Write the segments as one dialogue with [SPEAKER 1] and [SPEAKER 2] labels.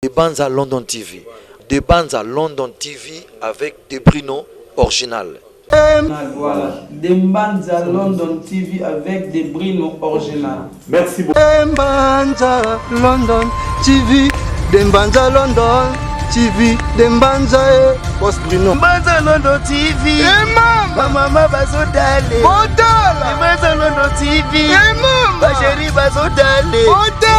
[SPEAKER 1] De Banza London TV. De Banza London TV avec De Brino original.
[SPEAKER 2] Voilà, De Mbanza London TV avec De Brino original.
[SPEAKER 3] Merci beaucoup.
[SPEAKER 4] Mbanza London TV, De Mbanza London TV, De Mbanza eh, Boss Bruno.
[SPEAKER 5] Mbanza London TV.
[SPEAKER 4] Eh mama,
[SPEAKER 5] Ba mama bazotale.
[SPEAKER 4] Botala.
[SPEAKER 5] Mbanza London TV.
[SPEAKER 4] Eh mama,
[SPEAKER 5] Ba chéri bazotale.
[SPEAKER 4] Botala.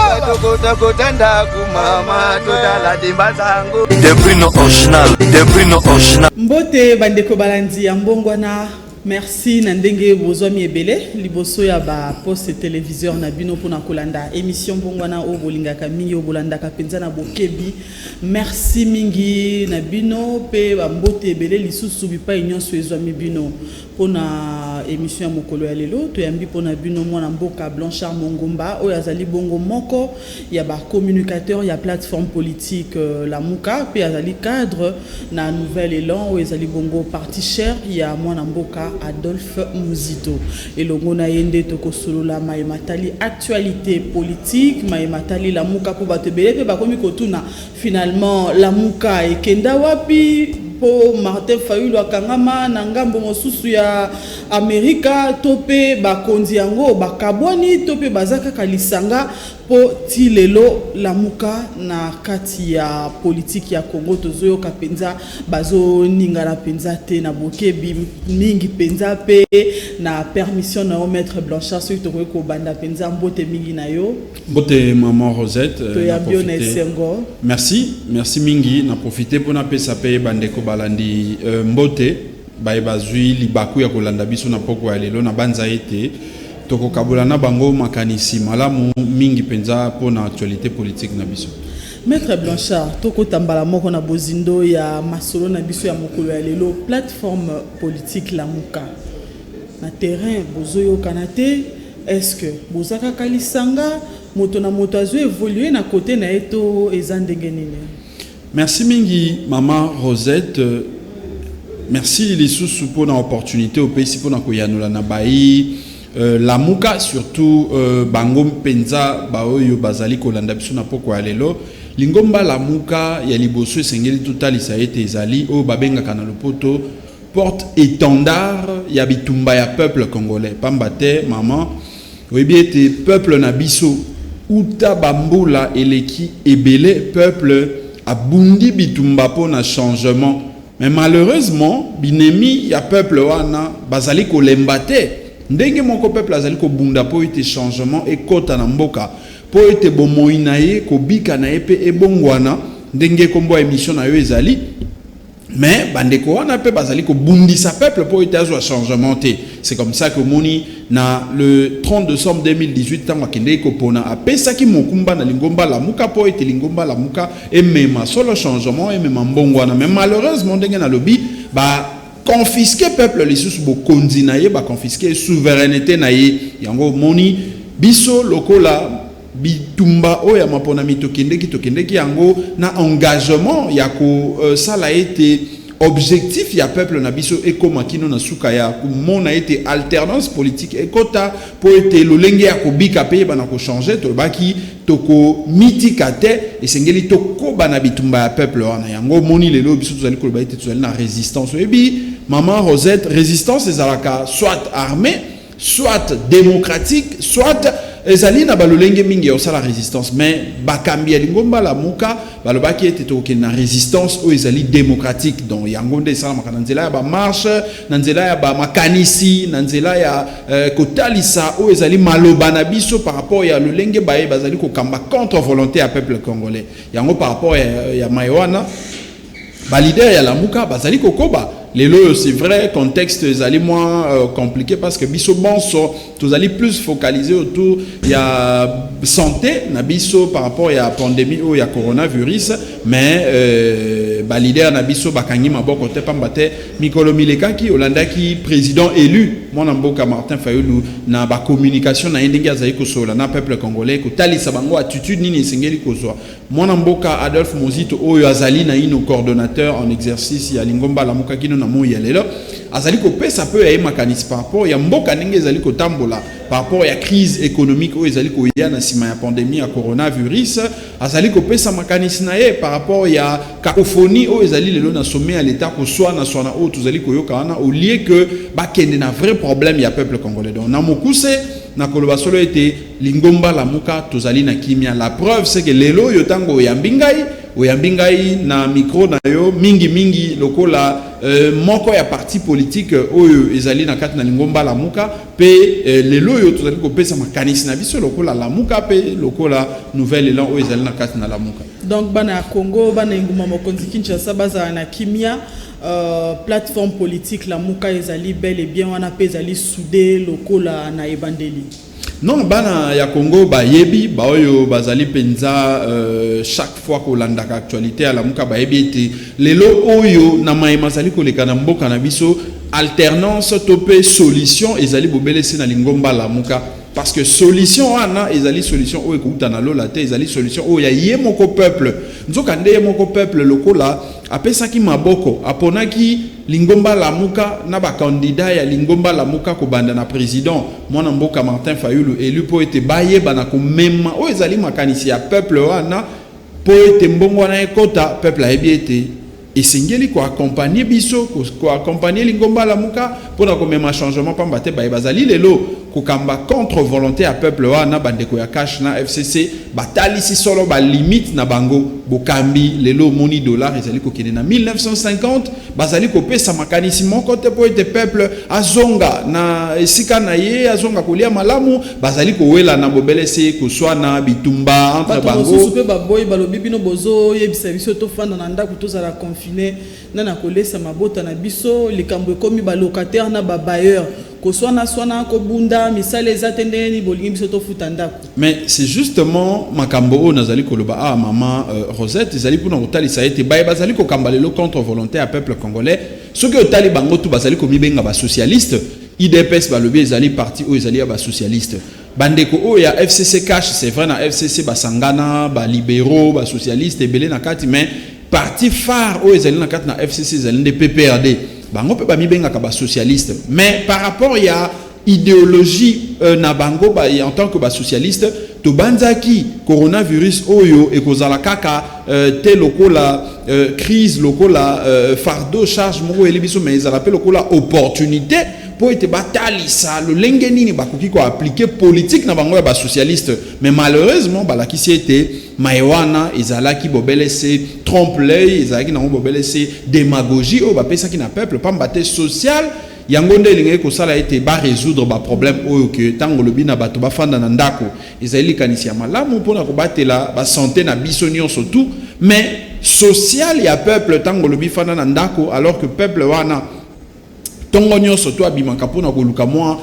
[SPEAKER 5] Tokota ndako mama totala de Mbanza ngo.
[SPEAKER 1] De Brino original. De Brino original.
[SPEAKER 6] Mbote bandeko balandi ya Mbongwana, merci na ndenge bozwami ebele liboso ya baposte téléviseur na bino mpona kolanda émission Mbongwana oyo bolingaka mingi, oyo bolandaka mpenza na bokebi. Merci mingi na bino mpe bambote ebele lisusu bipai nyonso ezwami bino. Mpona émission ya mokolo ya lelo, toyambi mpona bino mwana mboka Blanchard Mongomba, oyo azali bongo moko ya bacommunicateur ya plateforme politique Lamuka, mpe azali cadre na Nouvel Élan, oyo ezali bongo parti cher ya mwana mboka Adolphe Muzito. Elongo na ye nde tokosolola maye matali actualité politique, maye matali Lamuka, mpo bato ebele mpe bakomi kotuna: finalement Lamuka ekenda wapi? Mpo Martin Fayulu akangama na ngambo mosusu ya Amerika, to mpe bakonzi yango bakabwani, to mpe baza kaka lisanga? Mpo ti lelo Lamuka na kati ya politike ya Congo, tozoyoka mpenza bazoningana mpenza te. Na bokebi mingi mpenza mpe na permission na yo, maître Blanchard, soki tokoki kobanda mpenza, mbote mingi na yo.
[SPEAKER 7] Mbote maman Rosette.
[SPEAKER 6] Toyambi yo na esengo.
[SPEAKER 7] Merci, merci mingi. Na profiter mpona apesa mpe bandeko balandi mbote baye bazwi libaku ya kolanda biso na poko ya lelo. Na banza ete tokokabola na bango makanisi malamu mingi mpenza mpona actualité politique na biso.
[SPEAKER 6] Maître Blanchard, tokota mbala moko na bozindo ya masolo na biso ya mokolo ya lelo. Plateforme politique Lamuka, na terrain bozoyokana te. Est ce que boza kaka lisanga, moto na moto azo évolue na côté na ye, to eza ndenge nini?
[SPEAKER 7] Merci mingi mama Rosette. Merci lisusu mpona opportunité opesi mpona koyanola na bai Lamuka, surtout bango mpenza baoyo bazali kolanda biso na poko ya lelo. Lingomba Lamuka, ya liboso esengeli totalisa ete ezali oyo babengaka na lopoto porte étendard ya bitumba ya peuple congolais. Pamba te mama, oyebi ete peuple na biso, uta bambula eleki ebele, peuple abundi bitumba mpona changement, mais malheureusement binemi ya peuple wana bazali kolemba te. Ndenge moko peuple azali kobunda mpo ete changement ekɔta na mboka, mpo ete bomoi na ye, kobika na ye mpe ebongwana, ndenge nkombo ya émission na yo ezali, mais bandeko wana mpe bazali kobundisa peuple mpo ete azwa changement te. C'est comme ça que omoni na le 30 décembre 2018, ntango akendeki kopona, apesaki mokumba na lingomba Lamuka mpo ete lingomba Lamuka emema solo changement, emema mbongo wana. Mais malheureusement, ndenge nalobi, baconfiske peuple lisusu bokonzi na ye, baconfiske souveraineté na ye. Yango omoni biso lokola bitumba oyo ya maponami tokendeki yango na engagement ya kosala ete objectif ya peuple na biso ekóma kino na suka ya komona ete alternance politique ekɔta, mpo ete lolenge ya kobika mpe yebana kochange. Tolobaki tokomitika te, esengeli tokoba na bitumba ya peuple wana. Yango omoni lelo biso tozali koloba ete tozali na résistance. Oyebi mama Rosette, résistance ezalaka soit armée, soit démocratique, soit ezali na balolenge mingi ya kosala résistance. Mais bakambi ya lingomba Lamuka balobaki ete tokokende na résistance oyo ezali démocratique. Donc yango nde esalamaka na nzela ya bamarche, na nzela ya bamakanisi, na nzela ya kotalisa oyo ezali maloba na biso par rapport ya lolenge baye bazali kokamba contre volonté ya peuple congolais. Yango par rapport ya maye wana, baleader ya Lamuka bazali kokoba lelo oyo. C'est vrai, contexte ezali moins compliqué parce que biso bonso tozali plus focalisé autour ya santé na biso par rapport ya pandémie oyo ya coronavirus. Mais baleader na biso bakangi maboko te, pamba te mikolo milekaki olandaki président élu mwana mboka Martin Fayulu na bacommunication na ye, ndenge azali kosolola na peuple congolais, kotalisa bango attitude nini esengeli kozwa. Mwana mboka Adolphe Mozito, oyo azali naino coordonnateur en exercice ya lingomba Lamuka kino na moi ya lelo. Azali kopesa mpe ya ye makanisi par rapport ya mboka ndenge ezali kotambola, par rapport ya crise économique oyo ezali koya na nsima ya pandémie ya coronavirus. Azali kopesa makanisi na ye par rapport ya cacophonie oyo ezali lelo na sommet ya l'État, koswana swana oyo tozali koyoka wana, au lieu que bakende na vrai problème ya peuple congolais. Donc na mokuse, nakoloba solo ete lingomba Lamuka tozali na kimia. La preuve, c'est que lelo oyo, ntango oyambi ngai, oyambi ngai na micro na yo mingimingi lokola moko ya parti politique oyo ezali na kati na lingomba Lamuka. Mpe lelo oyo tozali kopesa makanisi na biso lokola Lamuka mpe lokola Nouvel Élan oyo ezali na kati na Lamuka.
[SPEAKER 6] Donc bana ya Congo, bana engumba mokonzi Kinshasa, bazala na kimia. Plateforme politique Lamuka ezali bel et bien wana mpe ezali soudé lokola na ebandeli.
[SPEAKER 7] Non, bana ya Congo bayebi, baoyo bazali mpenza chaque fois kolandaka actualité ya Lamuka bayebi ete lelo oyo, na mayema azali koleka na mboka na biso, alternance to mpe solution ezali bobele se na lingomba Lamuka, parce que solution wana ezali solution oyo ekouta na lola te, ezali solution oyo ya ye moko peuple. Nzoka nde ye moko peuple, lokola apesaki maboko, aponaki lingomba Lamuka na bakandida ya lingomba Lamuka, kobanda na président mwana mboka Martin Fayulu élu, mpo ete bayeba na komema oyo ezali makanisi ya peuple wana, mpo ete mbongo wana ekɔta. Peuple ayebi ete esengeli koaccompagner biso, koaccompagner lingomba Lamuka mpona komema changement, pamba te baye bazali lelo kokamba contre volonté ya peuple wana, bandeko ya CACH na FCC, batalisi solo balimite na bango. Bokambi lelo, omoni dollar ezali kokende na 1950, bazali kopesa makanisi moko te mpo ete peuple azonga na esika na ye, azonga kolia malamu. Bazali kowela na bobele se koswana, bitumba entre
[SPEAKER 6] bato mosusu
[SPEAKER 7] bango.
[SPEAKER 6] Mpe baboyi, balobi: bino bozoyebisa biso tofanda na ndako, tozala confiné, na na kolesa mabota na biso? Likambo ekomi balocataire na babailleur koswana-swana, kobunda, misala eza te, ndenge nini bolingi biso tofuta ndako?
[SPEAKER 7] Mais c'est justement makambo oyo nazali koloba awa, mama Rosette, ezali mpona kotalisa ete baye bazali kokamba lelo contre volonté ya peuple congolais, soki otali bango tu bazali komibenga basocialiste. UDPS balobi ezali parti oyo ezali ya basocialiste. Bandeko oyo ya FCC CACH, c'est vrai, na FCC basangana balibéraux, basocialiste ebele na kati, mais parti phare oyo ezali na kati na FCC ezali nde PPRD. Bango mpe bamibengaka basocialiste, mais par rapport ya idéologie na bango ba, en tant que basocialiste, tobanzaki coronavirus oyo ekozala kaka te lokola crise, lokola fardeau, charge moko eyeli biso, mais ezala mpe lokola opportunité mpo ete batalisa lolenge nini bakoki koappliquer politique na bango ya basocialiste. Mais malheureusement, balakisi ete maye wana ezalaki bobele se trompe l'œil, ezalaki nango bobele se démagogie oyo bapesaki na peuple, pamba te social yango nde elingaki kosala ete barésoudre baproblème oyo ke ntango olobi na bato bafanda na ndako, ezali likanisi ya malamu mpona kobatela basanté na biso nyonso tout. Mais social ya peuple, ntango olobi fanda na ndako, alors que peuple wana ntongo nyonso to abimaka mpona koluka mwa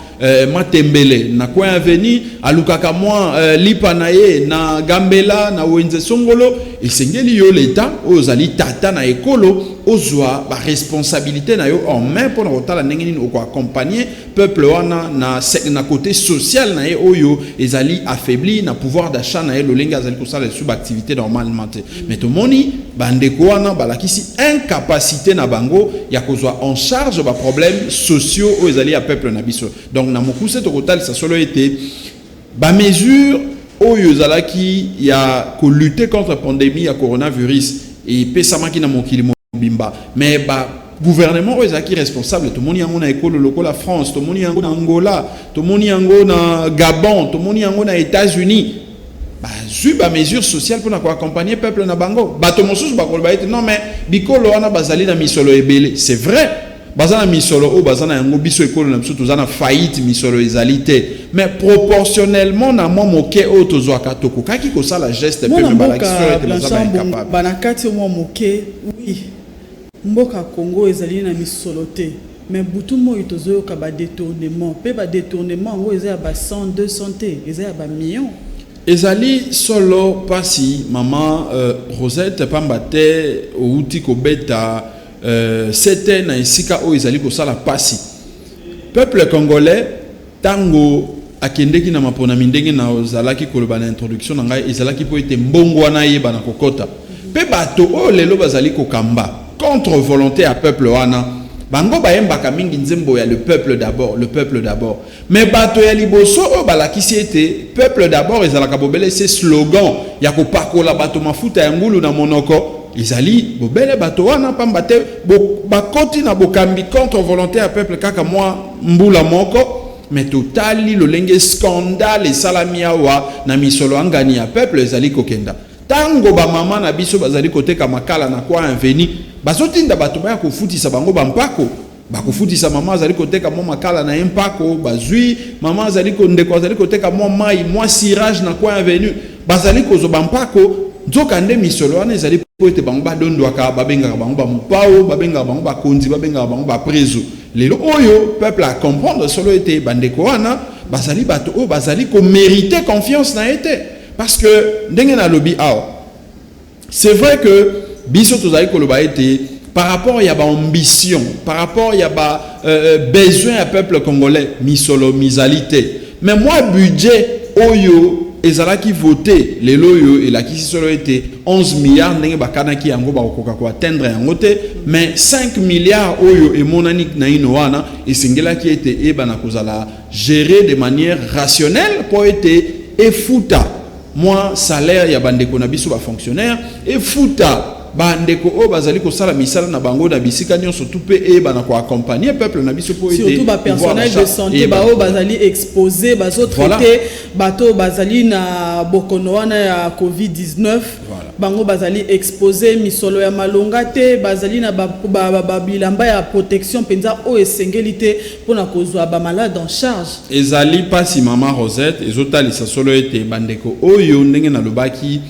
[SPEAKER 7] matembele na coin avenue, alukaka mwa lipa na ye na Gambela, na wenze songolo, esengeli yo leta oyo ozali tata na ekolo ozwa baresponsabilité na yo en main mpona kotala ndenge nini okoaccompagner peuple wana na côté social na ye oyo ezali affaibli na pouvoir d'achat na ye, lolenge azali kosala lisusu baactivité normalement te. Mais tomoni bandeko wana balakisi incapacité na bango ya kozwa en charge baproblème sociaux oyo ezali ya peuple na biso. Donc na mokuse, tokotalisa solo ete bamesure oyo ezalaki ya kolutter contre pandémie ya coronavirus epesamaki na mokili mobimba, mais ba gouvernement oyo ezalaki responsable, tomoni yango na ekolo lokola France, tomoni yango na Angola, tomoni yango na Gabon, tomoni yango na États-Unis, bazwi bamesure sociale mpona koaccompagner peuple na bango. Bato mosusu bakoloba ete non, mais bikolo wana bazali na misolo ebele. C'est vrai, baza na misolo oyo baza na yango. Biso ekolo na biso toza na faillite, misolo ezali te, mais proportionnellement na mwa moke oyo tozwaka, tokokaki kosala geste mpe
[SPEAKER 6] mwana
[SPEAKER 7] balakisi oyo
[SPEAKER 6] mboka
[SPEAKER 7] ete baza
[SPEAKER 6] Blanchard,
[SPEAKER 7] baincapable.
[SPEAKER 6] Bana kati mwa moke, oui, mboka Congo ezali na misolo te, mais butu moi tozoyoka badétournement, mpe badétournement yango eza ya ba 100, 200 te, eza ya bamillion.
[SPEAKER 7] Ezali solo mpasi, mama Rosette, pamba te outi kobeta sete na esika oyo ezali kosala mpasi. Peuple congolais, ntango akendeki na maponami, ndenge na ozalaki koloba na introduction na ngai, ezalaki mpo ete mbongo wana eyeba na kokɔta. Mpe bato oyo lelo bazali kokamba contre volonté ya peuple wana, Bango bayembaka mingi nzembo ya "Le peuple d'abord, le peuple d'abord", mais bato ya liboso oyo balakisi ete "peuple d'abord" ezalaka bobele se slogan ya kopakola bato mafuta ya ngulu na monoko, ezali bobele bato wana, pamba te bakoti na bokambi contre volonté ya peuple kaka mwa mbula moko. Mais totali lolenge scandale esalami awa na misolo angani ya peuple ezali kokenda. Ntango bamama na biso bazali koteka makala na kwa inveni, bazotinda bato baya kofutisa bango bampako. Bakofutisa mama azali koteka mwa makala na ye mpako, bazwi mama azali ndeko azali koteka mwa mai, mwa cirage na coin avenue, bazali kozwa bampako. Nzoka nde misolo wana ezali mpo ete bango badondwaka, babengaka bango bamopao, babengaka bango bakonzi, babengaka bango baprezo. Lelo oyo peuple acomprendre solo ete bandeko wana bazali bato oyo bazali komérite confiance na ye te, parce que ndenge nalobi awa, c'est vrai que biso tozali koloba ete par rapport ya baambition, par rapport ya ba besoin ya peuple congolais, misolo mizali te. Mais moi, budget oyo ezalaki voté lelo oyo elakisi solo ete 11 milliards ndenge bakanaki yango, bakokoka koatteindre yango te. Mais 5 milliards oyo emonani naino wana, esengelaki ete eyebana kozala géré de manière rationnelle mpo ete efuta mwa salaire ya bandeko na biso bafonctionnaire, efuta bandeko oyo bazali kosala misala na bango na bisika nyonso tu, mpe eyebana koaccompagne peuple na biso mpo ete
[SPEAKER 6] surtout bapersonnel de santé baoyo bazali exposé, bazotraite bato bazali na bokono wana ya COVID-19. Bango bazali exposé, misolo ya malonga te, bazali na babilamba ya protection mpenza oyo esengeli te mpona kozwa bamalade en charge.
[SPEAKER 7] Ezali mpasi, mama Rosette. Ezotalisa solo ete bandeko oyo, ndenge nalobaki,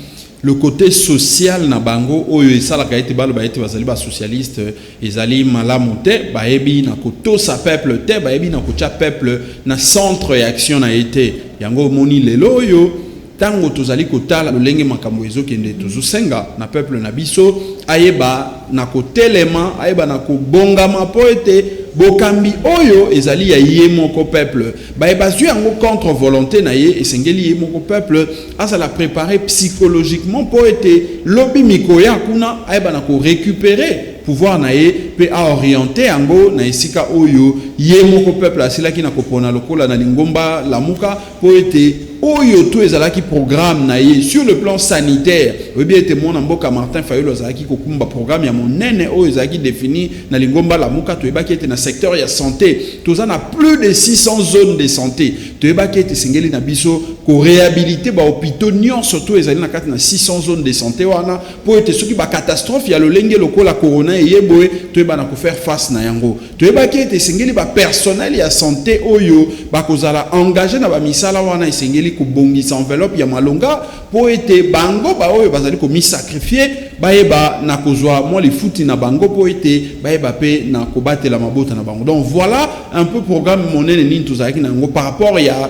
[SPEAKER 7] le côté social na bango oyo esalaka ete baloba ete bazali basocialiste, ezali malamu te. Bayebi na kotosa peuple te, bayebi na kotia peuple na centre ya action na ye te. Yango omoni lelo oyo, ntango tozali kotala lolenge makambo ezokende, tozosenga na peuple na biso ayeba na kotelema, ayeba na kobongama, mpo ete bokambi oyo ezali ya ye moko peuple. Baye bazwi yango contre volonté na ye, esengeli ye moko peuple azala préparé psychologiquement mpo ete lobi mikoya kuna ayeba na korécupérer pouvoir na ye mpe aoriente yango na esika oyo ye moko peuple asilaki na kopona lokola na lingomba Lamuka, mpo ete oyo to ezalaki programme na ye sur le plan sanitaire. Oyebi ete mwana mboka Martin Fayulu azalaki kokumba programme ya monene oyo ezalaki défini na lingomba Lamuka. Toyebaki ete na secteur ya santé, toza na plus de 600 zones de santé. Toyebaki ete esengeli na biso koréhabiliter bahôpitaux nyonso to ezali na kati na 600 zones de santé wana, mpo ete soki bacatastrophe ya lolenge lokola corona eye boye, toyeba na kofaire face na yango. Toyebaki ete esengeli bapersonnel ya santé oyo bakozala engagé na bamisala wana, esengeli kobongisa enveloppe ya malonga mpo ete bango baoyo bazali komisacrifier bayeba na kozwa mwa lifuti na bango, mpo ete bayeba mpe na kobatela mabota na bango. Donc voilà un peu programme monene nini tozalaki na yango par rapport ya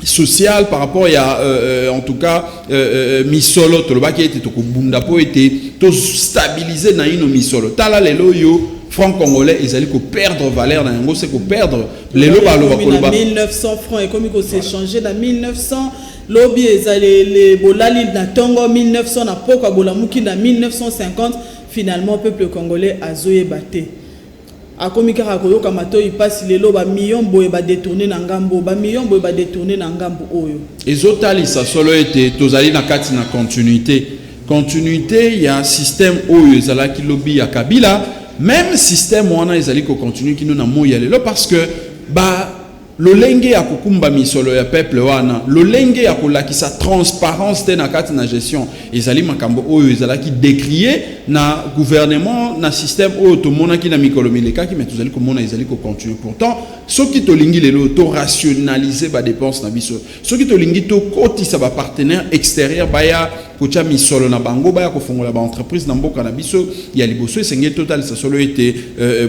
[SPEAKER 7] social, par rapport ya en tout cas misolo. Tolobaki ete tokobunda mpo ete tostabilize naino misolo. Tala lelo oyo franc congolais ezali koperdre valeur na yango, se koperdre. Lelo baloba koloba
[SPEAKER 6] 1900 francs ekomi kos'échanger na 1900. Lobi ezali bolali na ntongo 1900, na pokwa bolamuki na 1950. Finalement peuple congolais azoyeba te, akomi kaka koyoka matoi mpasi. Lelo bamillion boye badétourné na ngambo, bamillion boye badétourné na ngambo oyo.
[SPEAKER 7] Ezotalisa solo ete tozali na kati na continuité ya système oyo ezalaki lobi ya Kabila. Même système wana ezali kocontinue kino na moi ya lelo, parce que ba lolenge ya kokumba misolo ya peuple wana, lolenge ya kolakisa transparence te na kati na gestion, ezali makambo oyo ezalaki décrié na gouvernement, na système oyo tomonaki na mikolo milekaki. Mais tozali komona ezali kocontinue. Pourtant soki tolingi lelo torationaliser badépense na biso, soki tolingi tokotisa bapartenaire extérieur baya kotia misolo na bango, baya kofongola baentreprise na mboka na biso, ya liboso esengeli totalisa solo ete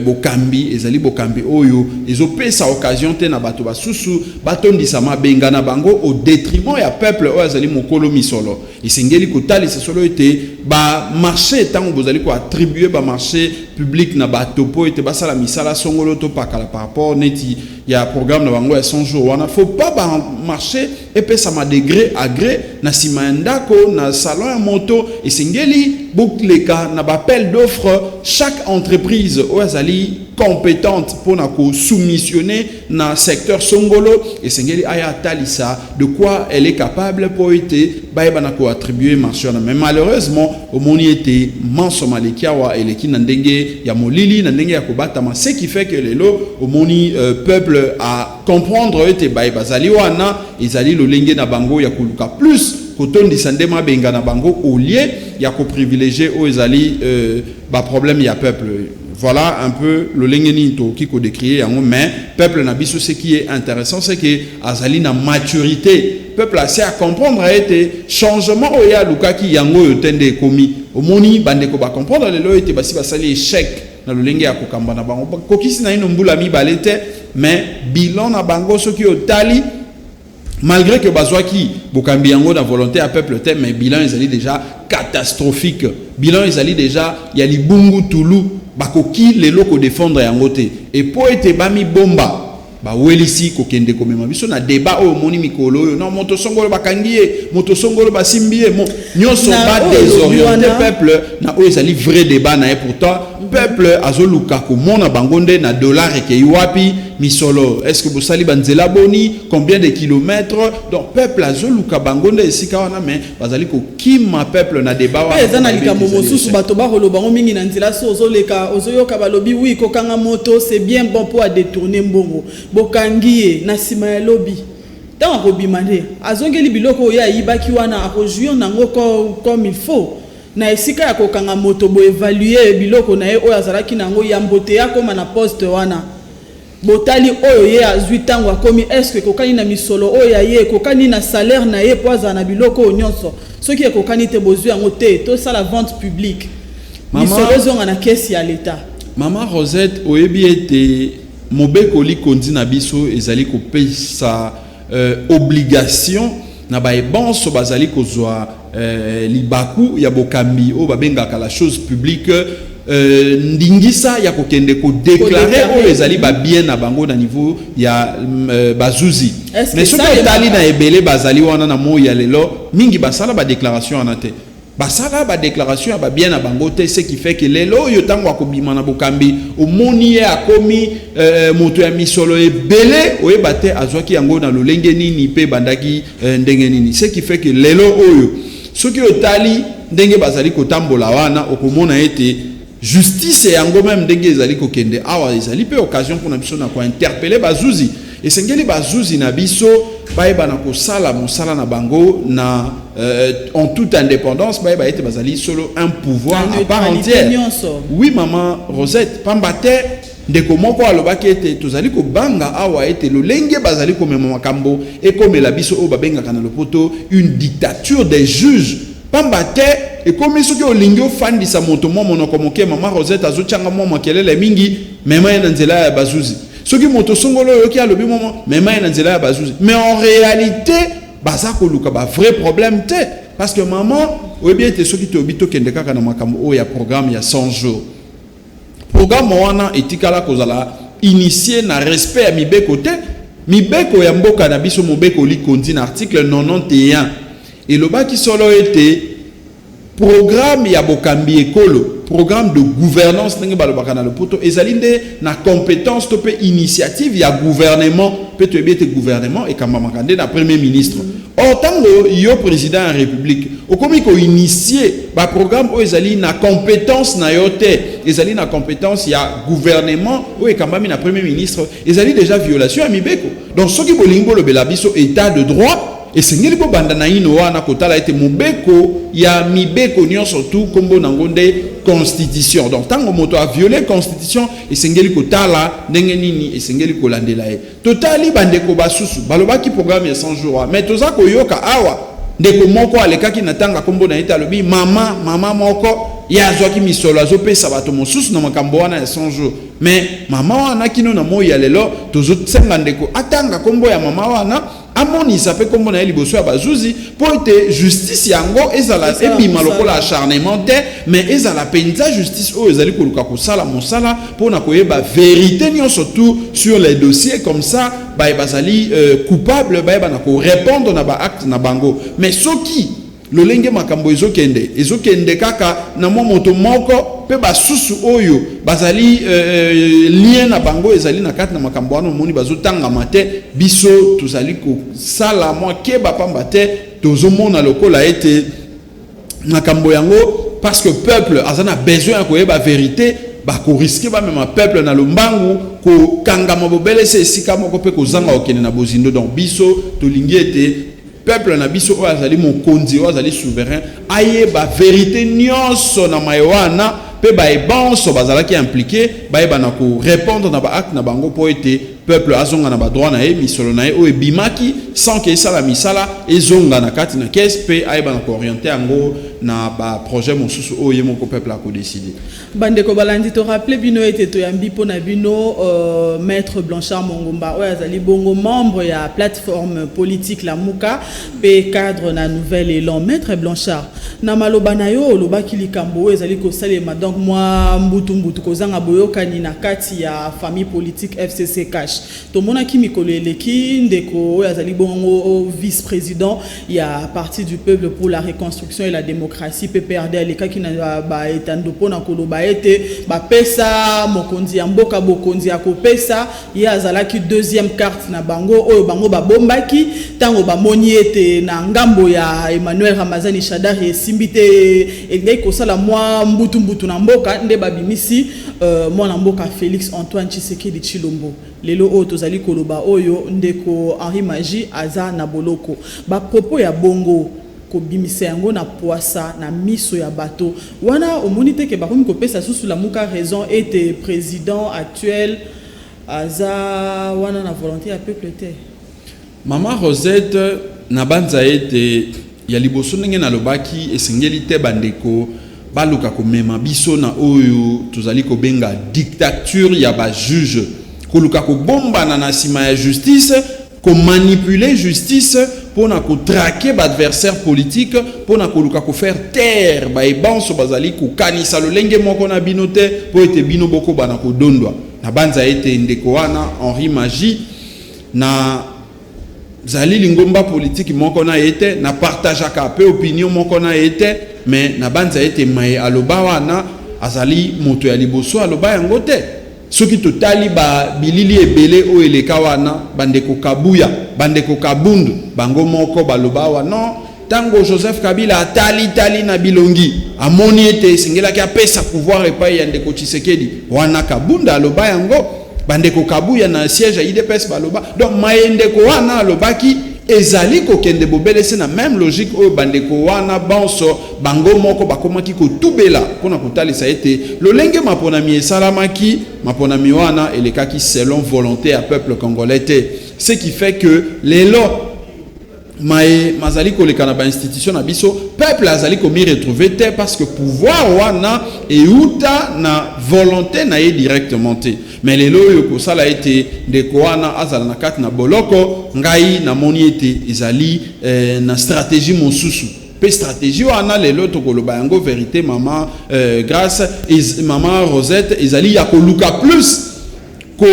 [SPEAKER 7] bokambi ezali bokambi oyo ezopesa occasion te na bato basusu batondisa mabenga na bango au détriment ya peuple oyo azali mokolo misolo. Esengeli kotalisa solo ete bamarché, ntango bozali koattribue bamarché public na bato mpo ete basala misala songolo to pakala par rapport neti ya programme na bango ya 100 jours wana, faut pas bamarché Epesama de gré à gré na nsima ya ndako, na salon ya moto. Esengeli boleka na baappel d'offre. Chaque entreprise oyo azali compétente mpona kosoumissionner na secteur songolo, esengeli aya atalisa de quoi elle est capable mpo ete bayeba na koattribuer marché wana. Mais malheureusement, omoni ete manso maleki awa eleki na ndenge ya molili, na ndenge ya kobatama, ce qui fait que lelo omoni peuple a comprendre ete baye bazali wana ezali lolenge na bango ya koluka plus kotondisa nde mabenga na bango au lieu ya koprivilégier oyo ezali baproblème ya peuple. Voilà un peu lolenge nini tokoki kodécrier yango. Mais peuple na biso, ce qui est intéressant, c'est que azali na maturité. Peuple asi à comprendre ete changement oyo alukaki, yango oyo te nde ekomi. Omoni bandeko bacomprendre lelo ete basi basali échec na lolenge ya kokamba na bango. Bakokisi na ino mbula 2 te, mais bilan na bango, soki otali, malgré que bazwaki bokambi yango na volonté ya peuple te, mais bilan ezali déjà catastrophique. Bilan ezali déjà ya libungu tulu. Bakoki lelo kodéfendre yango te. Epo ete bamibomba, bawelisi kokende komema biso na débat oyo omoni mikolo oyo. Non, moto songolo bakangi ye, moto songolo basimbi ye, mo nyonso badésoriente peuple na oyo ezali vrai débat na ye. Pourtant peuple azoluka komona bango nde na dollar ekei wapi, misolo, est ce que bosali banzela boni, combien de kilomètres. Donc peuple azoluka bango nde esika wana, mais bazali kokima peuple na débat
[SPEAKER 6] wana. Eza na likambo mosusu, bato bakoloba ngo mingi na nzela. So ozoleka, ozoyoka balobi: "Oui, kokanga moto, c'est bien bon mpo adétourner mbongo." Bokangi ye, na nsima ya lobi, ntango akobima nde azongeli biloko oyo ayibaki wana, akojouir nango comme il faut. Na esika ya kokanga moto, boévaluer biloko na ye oyo azalaki nango yambo te akóma na poste wana. Botali oyo ye azwi ntango akomi, est-ce ekokani na misolo oyo ya ye, ekokani na salaire na ye mpo azala na biloko oyo nyonso? Soki ekokani te, bozwi yango te, tosala vente publique, misolo ezonga na caisse ya l'État.
[SPEAKER 7] Mama Rosette, oyebi ete mobeko likondi na biso ezali kopesa obligation na baebonso bazali kozwa libaku ya bokambi oyo babengaka la chose publique, ndingisa ya kokende kodéclarer oyo ezali babien na bango na niveau ya bazuzi. Mais soki otali na ebele bazali wana na moi ya lelo, mingi basala badéclaration wana te, basala badéclaration ya babien na bango te. Ce qui fait que lelo oyo, ntango akobima na bokambi, omoni ye akomi moto ya misolo ebele, oyeba te azwaki yango na lolenge nini mpe ebandaki ndenge nini. Ce qui fait que lelo oyo, soki otali ndenge bazali kotambola wana, okomona ete justice yango même ndenge ezali kokende awa, ezali mpe occasion mpona biso na kointerpeller bazuzi. Esengeli bazuzi na biso bayeba na kosala mosala na bango na en toute indépendance, bayeba ete bazali solo un pouvoir à part entière. Oui, mama Rosette, pamba te ndeko moko alobaki ete tozali kobanga awa ete lolenge bazali komema makambo ekomela biso oyo babengaka na lopoto une dictature des juges. Pamba te ekomi soki olingi ofandisa moto mwa monoko moke, mama Rosette, azotyanga mwa makelele mingi, mema ye na nzela ya bazuzi. Soki moto songolo oyoki alobi momo, mema ye na nzela ya bazuzi. Mais en réalité, baza koluka bavrai problème te, parce que mama, oyebi ete soki toyebi tokende kaka na makambo oyo ya programme ya 100 jours, programme wana etikala kozala initié na respect ya mibeko te. Mibeko ya mboka na biso, mobeko likondi na article 91 elobaki solo ete programme ya bokambi ekolo, programme de gouvernance ndenge balobaka na lopoto, ezali nde na compétence to mpe initiative ya gouvernement. Mpe toyebi ete gouvernement ekambamaka nde na premier ministre. Or ntango yo président ya République okomi koinitier baprogramme oyo ezali na compétence na yo te, ezali na compétence ya gouvernement oyo ekambami na premier ministre, ezali déjà violation ya mibeko. Donc soki bolingi bolobela biso état de droit, esengeli bobanda na ino wana kotala ete mobeko ya mibeko nyonso tu, nkombo nango nde constitution. Donc ntango moto aviole constitution, esengeli kotala ndenge nini esengeli kolandela ye. Totali bandeko basusu balobaki programme ya 100 jours, mais toza koyoka awa ndeko moko alekaki na ntanga, nkombo na ye te, alobi mama moko ye azwaki misolo, azopesa bato mosusu na makambo wana ya 100 jours. Mais mama wana, kino na moi ya lelo, tozosenga ndeko atanga nkombo ya mama wana. Amonisa mpe nkombo na ye liboso ya bazuzi, mpo ete justice yango ezala ebima lokola acharnement te, mais ezala mpenza justice oyo ezali koluka kosala mosala mpona koyeba vérité nyonso tout sur les dossiers. Comme ça baye bazali coupable bayeba na korépondre na baacte na bango. Mais soki lolenge makambo ezokende, ezokende kaka na mwa moto moko mpe basusu oyo bazali lien na bango ezali na kati na makambo wana, omoni bazotangama te, biso tozali kosala mwa keba, pamba te tozomona lokola ete makambo yango, parce que peuple aza na besoin ya koyeba vérité, bakorisquer bamema peuple na lombangu kokangama bobelese esika moko mpe kozanga kokende na bozindo. Donc biso tolingi ete peuple na biso oyo azali mokonzi, oyo azali souverain, ayeba vérité nyonso na maye wana, mpe baye bonso bazalaki impliqué bayeba na korépondre na baacte na bango, mpo ete peuple azonga na badroit na ye, misolo na ye oyo ebimaki sans ke esala misala ezonga na kati na caisse, mpe ayeba na koorienter yango na baprojet mosusu oyo ye moko peuple akodécider.
[SPEAKER 6] Bandeko balandi, torappeler bino ete toyambi mpo na bino maître Blanchard Mongomba, oyo azali bongo membre ya plateforme politique Lamuka mpe cadre na Nouvel Élan. Maître Blanchard, na maloba na yo olobaki likambo oyo ezali kosalema, donc mwa mbutu-mbutu, kozanga boyokani na kati ya famille politique FCC CACH. Tomonaki mikolo eleki ndeko oyo azali bongo vice-président ya Parti du Peuple pour la Reconstruction et la Démocratie, PPRD, alekaki na baetando mpona koloba ete bapesa mokonzi ya mboka bokonzi ya kopesa ye, azalaki deuxième carte na bango oyo bango babombaki ntango bamoni ete na ngambo ya Emmanuel Ramazani Shadari esimbi te, elingaki kosala mwa mbutu-mbutu na mboka, nde babimisi mwana mboka Félix Antoine Tshisekedi Tshilombo. Lelo oyo tozali koloba oyo, ndeko Henri Magie aza na boloko. Bapropos ya bongo, kobimisa yango na poisa na miso ya bato wana, omoni te ke bakomi kopesa susu Lamuka raison ete président actuel aza wana na volonté ya peuple te?
[SPEAKER 7] Mama Rosette, na banza ete ya liboso, ndenge nalobaki, esengeli te bandeko baluka komema biso na oyo tozali kobenga dictature ya bajuge, koluka kobombana na nsima ya justice, komanipuler justice mpona kotraquer baadversaire politique, mpona koluka kofaire taire baye banso bazali kokanisa lolenge moko na bino te, mpo ete bino bokobana kodondwa. Na banza ete ndeko wana Henri Magie, na zali lingomba politiki moko na ye te, na partageaka mpe opinion moko na ye te, mais na banza ete maye aloba wana, azali moto ya liboso aloba yango te. Soki totali babilili ebele oyo eleka wana, bandeko Kabuya, bandeko Kabundu, bango moko baloba awa non, ntango Joseph Kabila atali-tali na bilongi, amoni ete esengelaki apesa pouvoir epai ya ndeko Tshisekedi. Wana Kabunda aloba yango, bandeko Kabuya na siège ya UDPS baloba. Donc maye ndeko wana alobaki ezali kokende bobelesi na même logique oyo bandeko wana banso bango moko bakomaki kotubela mpona kotalisa ete lolenge maponami esalamaki, maponami wana elekaki selon volonté ya peuple congolais te. Ce qui fait que lelo maye mazali koleka na bainstitution na biso, peuple azali komi retrouver te, parce que pouvoir wana euta na volonté na ye directement te. Mais lelo oyo kosala ete ndeko wana azala na kati na boloko, ngai namoni ete ezali na stratégie mosusu. Mpe stratégie wana lelo tokoloba yango vérité, mama Grâce, mama Rosette, ezali ya koluka plus ko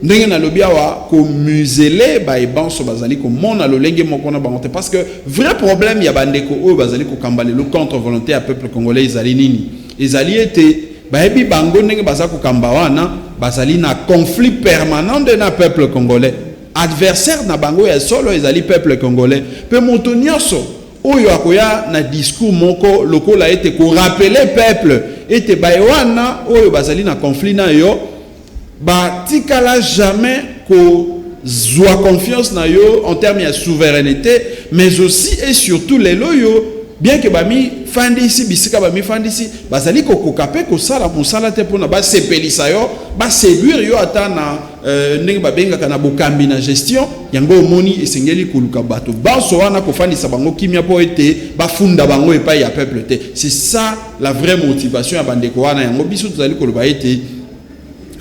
[SPEAKER 7] ndenge nalobi awa, komuseler baye banso bazali komona lolenge moko na bango te. Parce que vrai problème ya bandeko oyo bazali kokamba lelo contre volonté ya peuple congolais ezali nini? Ezali ete bayebi bango ndenge baza kokamba wana, bazali na conflit permanent nde na peuple congolais. Adversaire na bango ya solo ezali peuple congolais. Mpe moto nyonso oyo akoya na discours moko lokola ete korappeler peuple ete baye wana oyo bazali na conflit na yo batikala jamais kozwa confiance na yo en termes ya souveraineté, mais aussi et surtout lelo oyo, bien que bamifandisi bisika bamifandisi, bazali kokoka mpe kosala mosala te mpona basepelisa yo, baséduire yo ata na ndenge babengaka na bokambi, na gestion yango. Omoni, esengeli koluka bato banso wana, kofandisa bango kimia mpo ete bafunda bango epai ya peuple te. C'est ça la vraie motivation ya bandeko wana. Yango biso tozali koloba ete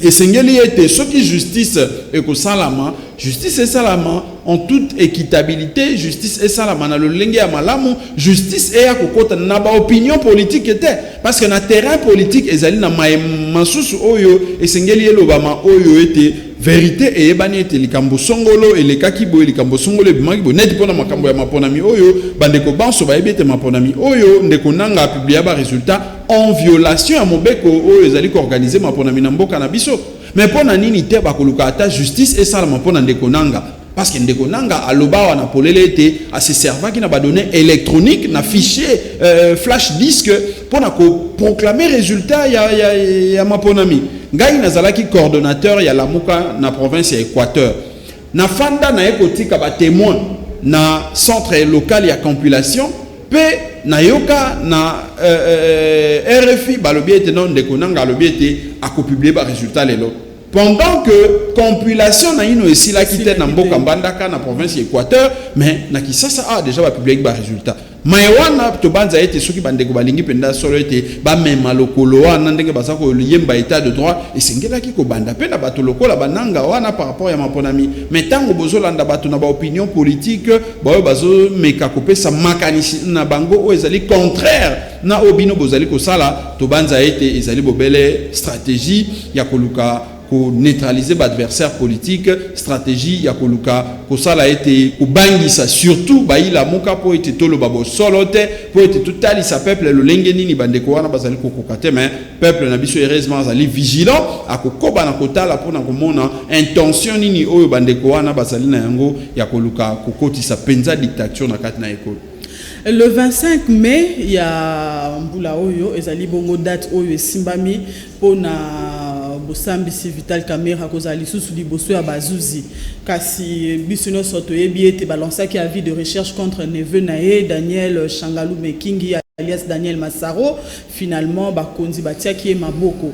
[SPEAKER 7] Esengeli ete soki justice ekosalama, justice esalama en toute équitabilité, justice esalama na lolenge ya malamu, justice eya kokota na baopinion politique te, parce que na terrain politique ezali na masusu oyo esengeli elobama, oyo ete vérité eyebani ete likambo songolo elekaki boye, likambo songolo ebimaki boye. Neti mpona makambo ya maponami oyo, bandeko banso bayebi ete maponami oyo, ndeko Nanga apublia baresultat en violation ya mobeko oyo ezali koorganiser maponami na mboka na biso. Mais mpo na nini te bakoluka ata justice esalama mpo na ndeko Nanga? Parce que ndeko Nanga aloba awa na polele ete aseservaki na badonnées électronique, na fichier flash disque, mpo na koproclamer résultat ya maponami. Ngai nazalaki coordonnateur ya Lamuka na province ya Équateur. Nafanda naye kotika batémoin na centre local ya compilation, mpe nayoka na RFI balobi ete non, ndeko Nanga alobi ete akopublier baresultat lelo, pendant que compilation na ino esilaki te na mboka Mbandaka, na province ya Équateur. Mais na Kisasa awa déjà bapubliaki baresultat. Maye wana, tobanza ete soki bandeko balingi mpenza solo ete bamema lokolo wana ndenge baza koyemba état de droit, esengelaki kobanda mpe na bato lokola bananga wana par rapport ya maponami. Mais ntango bozolanda bato na baopinion politique baoyo bazomeka kopesa makanisi na bango oyo ezali contraire na oyo bino bozali kosala, tobanza ete ezali bobele stratégie ya koluka koneutraliser baadversaire politique, stratégie ya koluka kosala ete kobangisa surtout bayilamuka, mpo ete toloba bosolo te, mpo ete totalisa peuple lolenge nini bandeko wana bazali kokoka te. Mais peuple na biso, heureusement, azali vigilant, akokoba na kotala mpona komona intention nini oyo bandeko wana bazali na yango ya koluka kokotisa mpenza dictature na kati na ekolo.
[SPEAKER 6] Le 25 mai ya mbula oyo ezali bongo date oyo esimbami mpona bosambisi Vital Kamerhe akozala lisusu liboso ya bazuzi. Kasi biso nyonso toyebi ete balansaki avis de recherche contre neveu na ye, Daniel Changalume Kingi, alias Daniel Masaro. Finalement bakonzi batiaki ye maboko.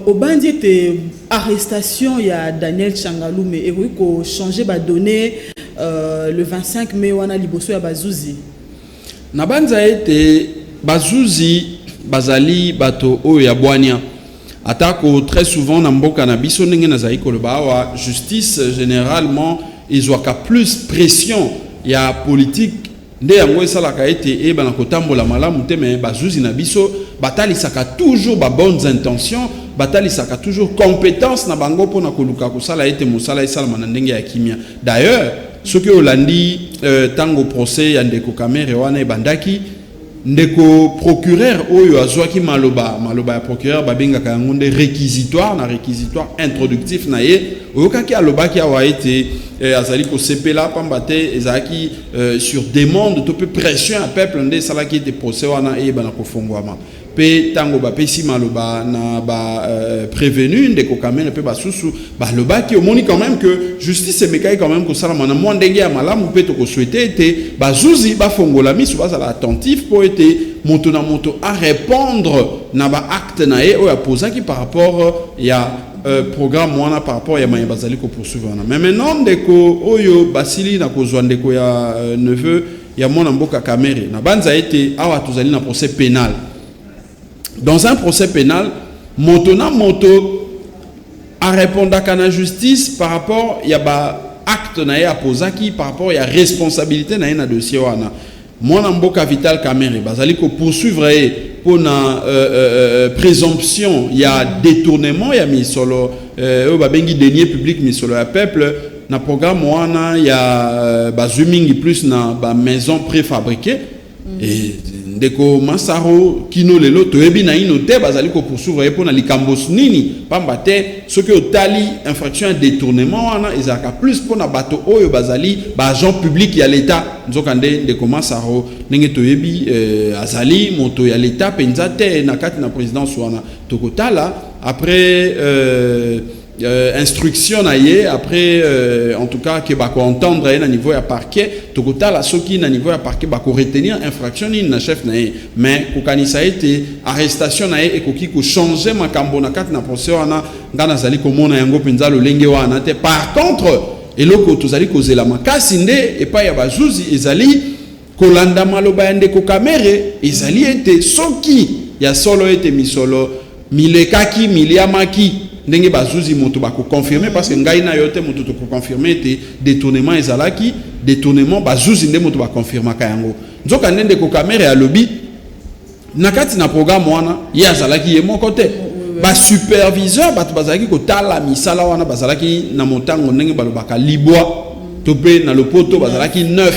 [SPEAKER 6] Obandi ete arrestation ya Daniel Changalume ekoki kochanger badonnées le 25 mai wana liboso ya bazuzi?
[SPEAKER 7] Nabanza ete bazuzi bazali bato oyo ya bwania, atako très souvent na mboka na biso, ndenge nazali koloba awa, justice généralement ezwaka plus pression ya politique, nde yango esalaka ete eyebana kotambola malamu te. Me bazuzi na biso batalisaka toujours babonnes intentions, batalisaka toujours compétence na bango mpona koluka kosala ete mosala esalama na ndenge ya kimia. D'ailleurs, soki olandi ntango procès ya ndeko Kamerhe wana ebandaki, ndeko procureur oyo azwaki maloba, maloba ya procureur babengaka yango nde réquisitoire. Na réquisitoire introductif na ye, oyokaki alobaki awa ete azali kosepela, pamba te ezalaki sur demande to mpe pression ya peuple nde esalaki ete procès wana eyebana kofongwama. Mpe ntango bapesi maloba na baprévenu, ndeko Kamerhe mpe basusu balobaki, omoni quand même que justice emekaki quand même kosalama na mwa ndenge ya malamu. Mpe tokosouhaiter ete bazuzi bafongola miso, bazala attentif, mpo ete moto na moto arépondre na baacte na ye oyo apozaki par rapport ya programme wana, par rapport ya maye bazali kopoursuivre wana. Mais maintenant, ndeko oyo basili na kozwa, ndeko ya neveu ya mwana mboka Kamerhe, na banza ete awa tozali na procès pénal. Dans un procès pénal, moto na moto arépondaka na justice par rapport ya baacte na ye apozaki, par rapport ya responsabilité na ye na dossier wana. Mwana mboka Vital Kamerhe, bazali kopoursuivre ye mpona présomption ya détournement ya misolo oyo babengi denier public, misolo ya peuple, na programme wana ya bazwi mingi plus na bamaison préfabriquée. Et ndeko Masaro, kino lelo toyebi naino te bazali kopoursuivre ye mpona likambo nini, pamba te soki otali infraction ya détournement wana ezalaka plus mpona bato oyo bazali baagent public ya l'État. Nzokande ndeko Masaro, ndenge toyebi, azali moto ya l'État mpenza te na kati na présidence wana. Tokotala après instruction na ye, après en tout cas ke bakoentendre ye na niveau ya parquet. Tokotala soki na niveau ya parquet bakoretenir infraction nini na chef na ye. Mais kokanisa ete arrestation na ye ekoki kochanger makambo na kati na procès wana, nga nazali komona yango mpenza lolenge wana te. Par contre, eloko tozali kozela makasi nde epai ya bazuzi ezali kolanda maloba ya ndeko Kamerhe, ezali ete soki ya solo ete misolo milekaki, miliamaki. Ndenge bazuzi moto bakoconfirme, parce que ngai na yo te moto tokoconfirme ete détournement ezalaki. Détournement, bazuzi nde moto baconfirmaka yango. Nzoka nde ndeko Kamerhe alobi na kati na programme wana, ye azalaki ye moko te. Basuperviseur, bato bazalaki kotala misala wana, bazalaki na motango, ndenge balobaka, libwa to mpe na lopoto bazalaki 9.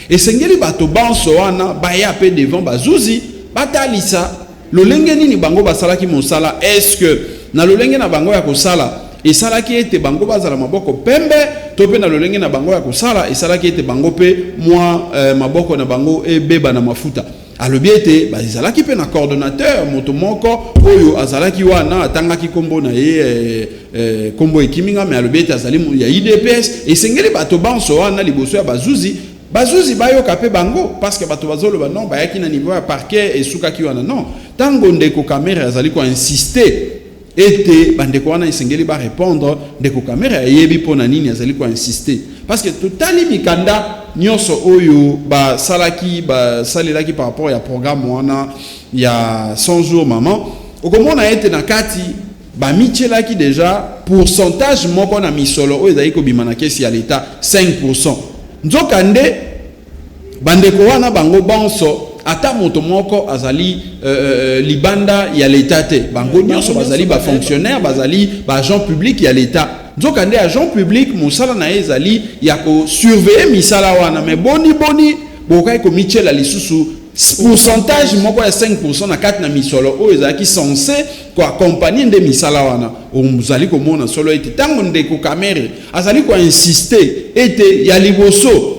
[SPEAKER 7] Esengeli bato banso wana baya mpe devant bazuzi, batalisa lolenge nini bango basalaki mosala. Est ce que na lolenge na bango ya kosala esalaki ete bango bazala maboko pembe, to mpe na lolenge na bango ya kosala esalaki ete bango mpe mwa maboko na bango ebeba na mafuta? Alobi ete ezalaki mpe na coordonnateur, moto moko oyo azalaki wana, atangaki nkombo na ye, nkombo ekiminga, me alobi ete azali ya UDPS. Esengeli bato banso wana liboso ya bazuzi, bazuzi bayoka mpe bango, parce que bato bazoloba non, bayaki na niveau ya parquet, esukaki wana. Non, ntango ndeko Kamerhe azali koinsiste ete bandeko wana esengeli barépondre, ndeko Kamerhe ayebi mpo na nini azali koinsiste, parce que totali mikanda nyonso oyo basalaki, basalelaki par rapport ya programme wana ya 100 jours, mama, okomona ete na kati bamitielaki déjà pourcentage moko na misolo oyo ezali kobima na kesi ya leta, 5. Nzoka nde bandeko wana bango banso, ata moto moko azali libanda ya leta te. Bango nyonso bazali bafonctionnaire, bazali baagent public ya leta. Nzoka nde agent public, mosala na ye ezali ya kosurveille misala wana. Me boni boni bokokaki komitiela lisusu pourcentage moko ya 5 na kati na misolo oyo ezalaki censé koaccompagne nde misala wana? Ozali komona solo ete ntango ndeko Kamerhe azali koinsiste ete ya liboso,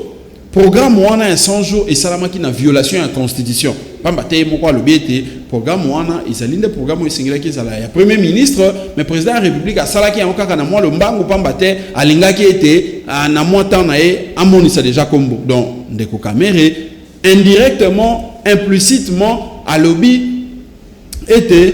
[SPEAKER 7] programme wana ya 100 jours esalamaki na violation ya constitution, pamba te ye moko alobi ete programme wana ezali nde programme oyo esengelaki ezala ya premier ministre, mais président ya république asalaki yango kaka na mwa lombangu, pamba te alingaki ete na mwa temps na ye amonisa déjà kombo. Donc ndeko Kamerhe indirectement, implicitement alobi ete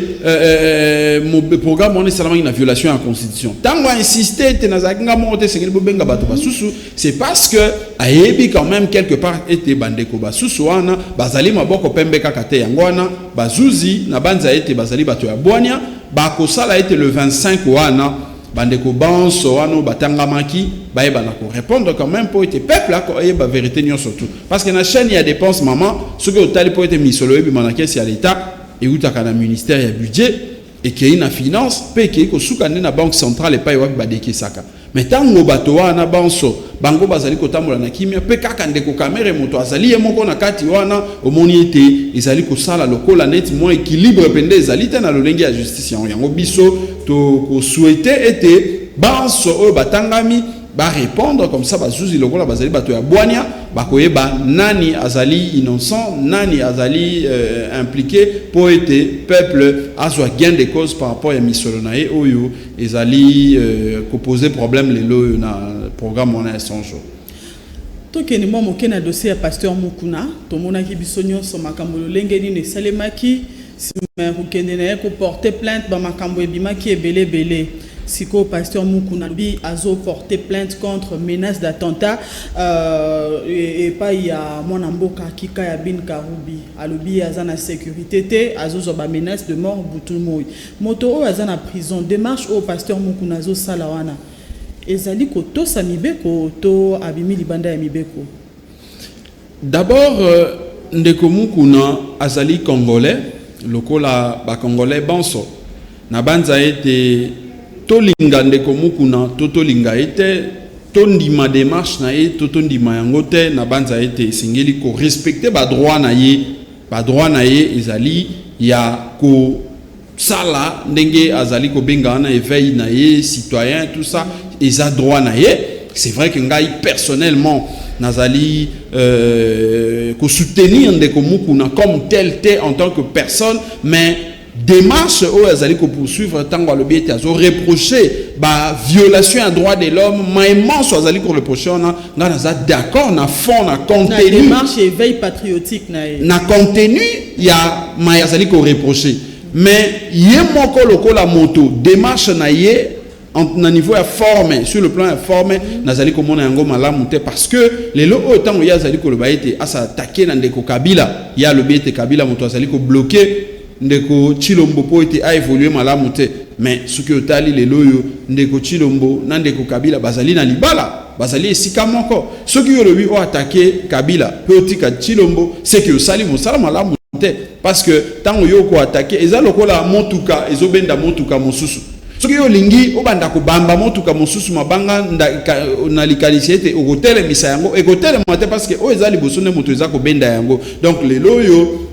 [SPEAKER 7] programme wana esalamaki na violation ya constitution. Ntango ainsiste ete nazalaki nga moko te, esengeli bobenga bato basusu, c'est parce que ayebi quand même quelque part ete bandeko basusu wana bazali maboko pembe kaka te. Yango wana bazuzi na banza ete bazali bato ya bwania, bakosala ete le 25 wana bandeko banso wana batangamaki bayeba na korépondre quand même, mpo ete peuple akoyeba vérité nyonso tout. Parce que na chaîne ya dépense, mama, soki otali, mpo ete misolo ebima na kesi ya leta, eutaka na ministère ya budget, ekei na finance, mpe ekei kosuka nde na banque centrale epai wapi badekesaka. Me ntango bato wana banso bango bazali kotambola na kimia, mpe kaka ndeko Kamerhe moto azali ye moko na kati wana, omoni ete ezali kosala lokola neti mwa équilibre mpenza ezali te na lolenge ya justice yango. Yango biso tokosouhaite ete banso oyo batangami barépondre. Comme ça bazuzi, lokola bazali bato ya bwania, bakoyeba nani azali innocent, nani azali impliqué, mpo ete peuple azwa gain de cause par rapport ya misolo na ye oyo ezali kopose problème lelo oyo na programme wana ya 100 jours.
[SPEAKER 6] Tokende mwa moke na dossier ya pasteur Mukuna. Tomonaki biso nyonso makambo lolenge nini esalemaki nsima ya kokende na ye koporte plainte. Bamakambo ebimaki ebele ebele. Sikoyo pasteur Mukuna alobi azoporte plainte contre menace d'attentat epai ya mwana mboka Kikaya Bin Karubi. Alobi aza na sécurité te, azozwa bamenace de mort butu moi. Moto oyo aza na prison, démarche oyo pasteur Mukuna azosala wana ezali kotosa mibeko to abimi libanda ya mibeko?
[SPEAKER 7] D'abord, ndeko Mukuna azali congolais lokola bacongolais banso. Na banza ete tolinga ndeko Mukuna to tolinga ye te, tondima démarche na ye to tondima yango te, na banza ete esengeli korespecte badroit na ye. Badroit na ye ezali ya kosala ndenge azali kobenga wana éveil na ye citoyen, tout ça eza droit na ye. C'est vrai que ngai personnellement nazali kosoutenir ndeko Mukuna comme tel te en tant que personne, mais démarche oyo azali kopoursuivre, ntango alobi ete azoreproche baviolation ya droit de l'homme, maemanso azali koreproche wana, ngai naza d'accord na fond, na
[SPEAKER 6] na
[SPEAKER 7] contenu.
[SPEAKER 6] Démarche éveil patriotique na ye.
[SPEAKER 7] Na contenu ya mai azali koreproche, mais ye moko lokola moto, démarche na ye na niveau ya forme, sur le plan ya forme, nazali komona yango malamu te, parce que lelo oyo ntango ye azali koloba ete asatake na ndeko Kabila, ye alobi ete Kabila moto azali kobloke. Ndeko Tshilombo mpo ete aévolue malamu te. Mais soki otali lelo oyo, ndeko Tshilombo na ndeko Kabila bazali na libala, bazali esika moko. Soki oyo olobi oattaquer Kabila mpe otika Tshilombo, seke osali mosala malamu te, parce que ntango yo okoattaquer, eza lokola motuka ezobenda motuka mosusu. Soki yo olingi obanda kobamba motuka mosusu mabanga na likanisi ete okotelemisa yango, ekotelema te, parce que oyo eza liboso nde moto eza kobenda yango. Donc lelo oyo,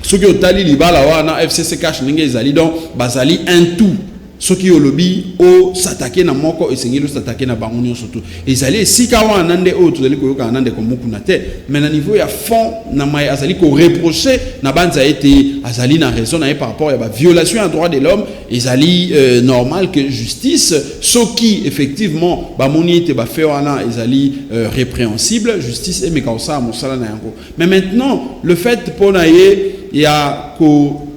[SPEAKER 7] soki otali libala wana FCC CACH ndenge ezali, donc bazali un tout. Soki olobi os'attaquer na moko, esengeli os'attaquer na bango nyonso. Tu ezali esika wana nde oyo tozali koyokana na ndeko Mukuna te. Mais na niveau ya fond na mai azali koreprocher na banza ete azali na raison na ye par rapport ya baviolation ya droit de l'homme. Ezali normal que justice, soki effectivement bamoni ete bafaits wana ezali répréhensible, justice emeka kosala mosala na yango. Mais maintenant, le fait mpo na ye ya ko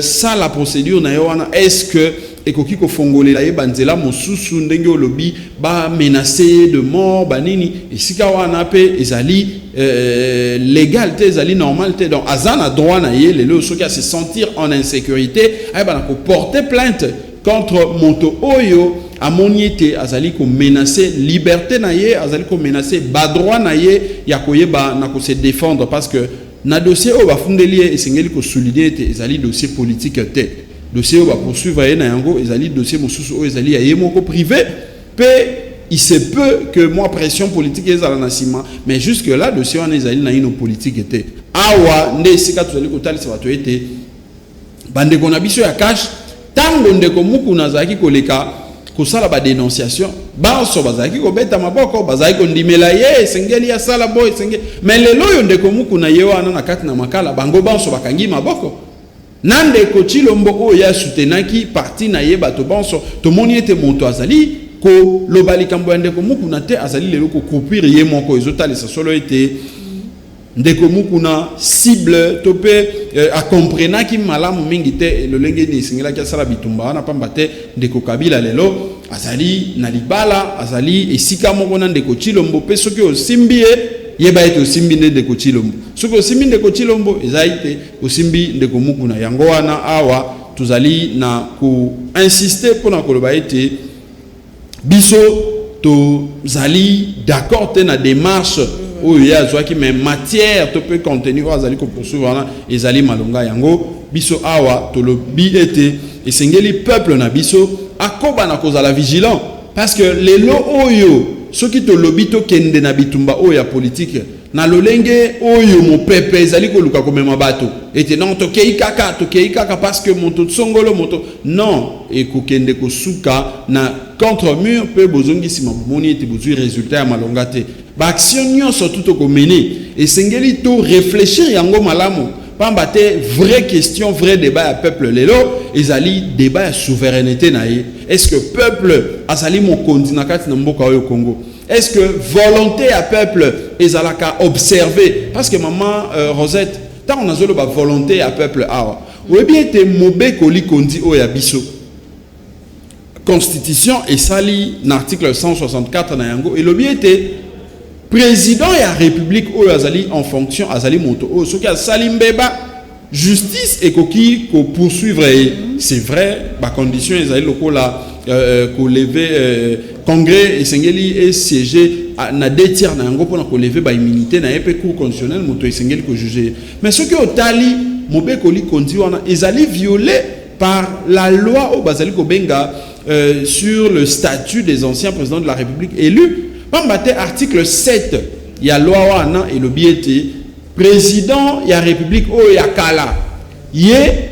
[SPEAKER 7] sala procédure na ye wana, est-ce que ekoki kofongolela ye banzela mosusu, ndenge olobi bamenace ye de mort, banini? Esika wana mpe ezali légal te, ezali normal te. Donc aza na droit na ye lelo, soki ase sentir en insécurité, ayeba na koporter plainte contre moto oyo amoni ete azali komenace liberté na ye, azali komenace badroit na ye ya koyeba na kose défendre. Parce que na dossier oyo bafundeli ye, esengeli kosouligner ete ezali dossier politique te. Dossier oyo bapoursuivre ye na yango ezali dossier mosusu oyo ezali ya ye moko privé. Mpe il se peut que mwa pression politique ezala na nsima, mais jusque là dossier wana ezali naino politique te. Awa nde esika tozali kotalisa bato ete bandeko na biso ya CACH, ntango ndeko Mukuna azalaki koleka kosala badénonciation, banso bazalaki kobeta maboko, bazalaki kondimela ye, esengeli asala boye, esengeli. Mais lelo oyo ndeko Mukuna ye wana na kati na Makala, bango banso bakangi maboko na ndeko Tshilombo oyo ye asutenaki parti na ye. Bato banso tomoni ete moto azali koloba likambo ya ndeko Mukuna te, azali lelo kocroupir ye moko. Ezotalisa solo ete ndeko Mukuna cible to mpe akomprenaki malamu mingi te lolenge nini esengelaki asala bitumba wana, pamba te ndeko Kabila lelo azali na libala, azali esika moko na ndeko Tshilombo. Mpe soki osimbi ye, yeba ete osimbi nde ndeko Tshilombo. Soki osimbi ndeko Tshilombo, ezali te osimbi ndeko Mukuna. Yango wana awa tozali na koinsister mpona koloba ete biso tozali d'accord te na démarche oyo ye azwaki, mais matière to mpe contenu oyo azali kopoursuivre wana ezali malonga. Yango biso awa tolobi ete esengeli peuple na biso akoba na kozala vigilant, parce que lelo oyo, soki tolobi tokende na bitumba oyo ya politike na lolenge oyo mopepe ezali koluka komema bato ete non, tokei kaka, tokei kaka parce que moto songolo moto, non, ekokende kosuka na contre mur mpe bozongi nsima, bomoni ete bozwi résultat ya malonga te. Baaction nyonso tu tokomene, esengeli to réfléchir yango malamu, pamba te vraie question, vrai débat ya peuple lelo ezali débat ya souveraineté na ye. Est ce que peuple azali mokonzi na kati na mboka oyo Congo? Est ce que volonté ya peuple ezalaka observé? Parce que maman Rosette, ntango nazoloba volonté ya peuple awa, oyebi ete mobeko likondi oyo ya biso, constitution, esali na article 164 na yango, elobi ete président ya république oyo azali en fonction azali moto oyo soki asali mbeba, justice ekoki kopoursuivre ye. C'est vrai, bacondition ezali lokola kolever congrès esengeli esiéger na deux tiers na yango mpona kolever baimmunité na ye, mpe cour constitutionnelle moto esengeli kojuger ye. Mais soki otali mobeko likondi wana, ezali violé par la loi oyo bazali kobenga sur le statut des anciens présidents de la République élus, pamba te article 7 ya loi wana elobi ete président ya république oyo ya kala, ye